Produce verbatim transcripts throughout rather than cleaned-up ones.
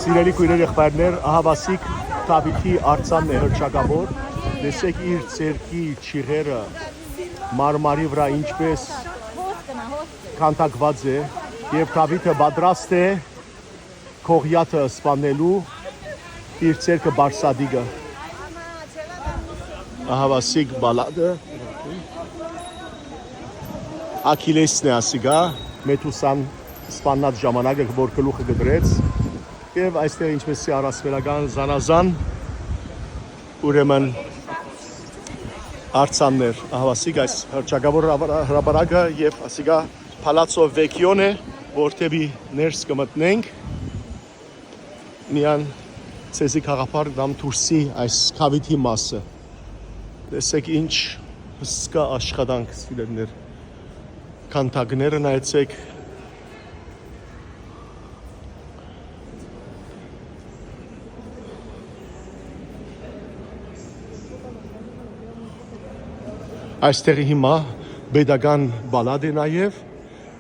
Սիրելի քոյրեր, եղբայրներ, ահաւասիկ Դաւիթի արձանն է հռչակաւոր։ Տեսեք իր ձեռքի չիղերը մարմարի վրայ ինչպէս քանդակուած է, եւ Դաւիթը պատրաստ է Գողիաթը սպանելու իր ձեռքը բարձատիկը։ Ահաւասիկ Պալատը Աքիլեսն է ասիկա, Մեդուսան սպաննած ժամանակը, որ գլուխը կտրեց, եւ այստեղ, ինչպէս է առասպելական, զանազան, ուրեմն, արձաններ, ահաւասիկ այս հռչակաւոր հրապարակը, եւ ասիկա Palazzo Vecchione, որ դէպի ներս կը մտնենք, միան ձեզի գաղափար տամ դուրսի այս գաւիթի մասը։ Տեսեք ինչ հսկայ աշխատանք, սիրելիներ, քանդակները նայեցեք։ Այստեղ հիմա պետական պալատ է նաեւ,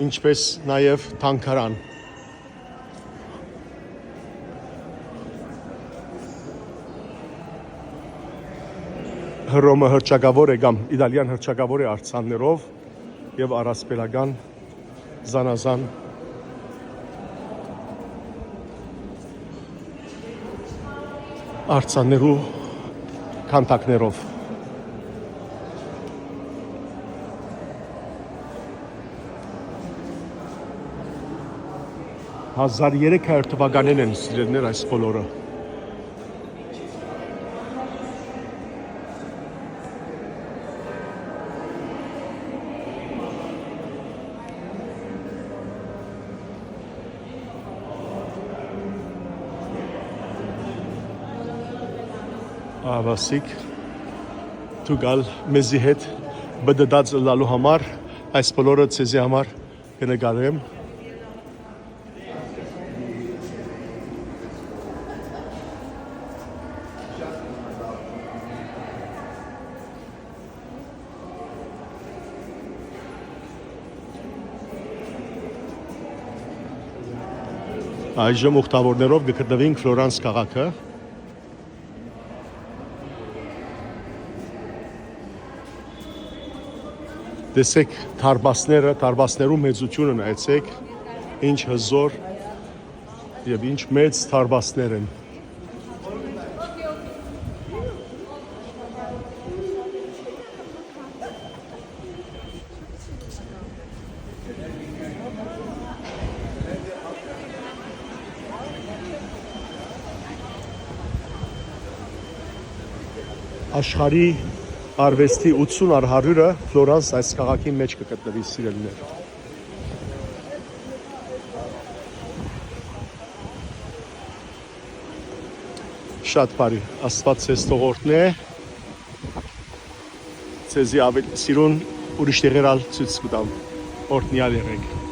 ինչպէս նաեւ թանգարան։ Հռոմը հռչակաւոր է կամ Իտալիան հռչակաւոր է արձաններով եւ առասպելական զանազան արձաններու քանդակներով։ Հազար երեք հարիւր թուականէն են, սիրելիներ, այս բոլորը։ Ահաւասիկ դուք ալ մեզի հետ պտտած ըլլալու համար, այս բոլորը ձեզի համար կը նկարեմ։ Այժմ ուխտավորներով կը գտնուինք Ֆլորանս քաղաքը։ Տեսեք դարպասները, դարպասներու մեծութիւնը նայեցեք, ինչ հզօր եւ ինչ մեծ դարպասներ են։ Աշխարհի արուեստի ութսուն առ հարիւրը Ֆլորանս այս քաղաքի մէջ կը գտնուի, սիրելիներ։ Շատ բարի, Աստուած ձեզ թող օրհնէ, ձեզի աւելի սիրուն ուրիշ տեղեր ալ ցոյց կու տամ, օրհնեալ եղէք։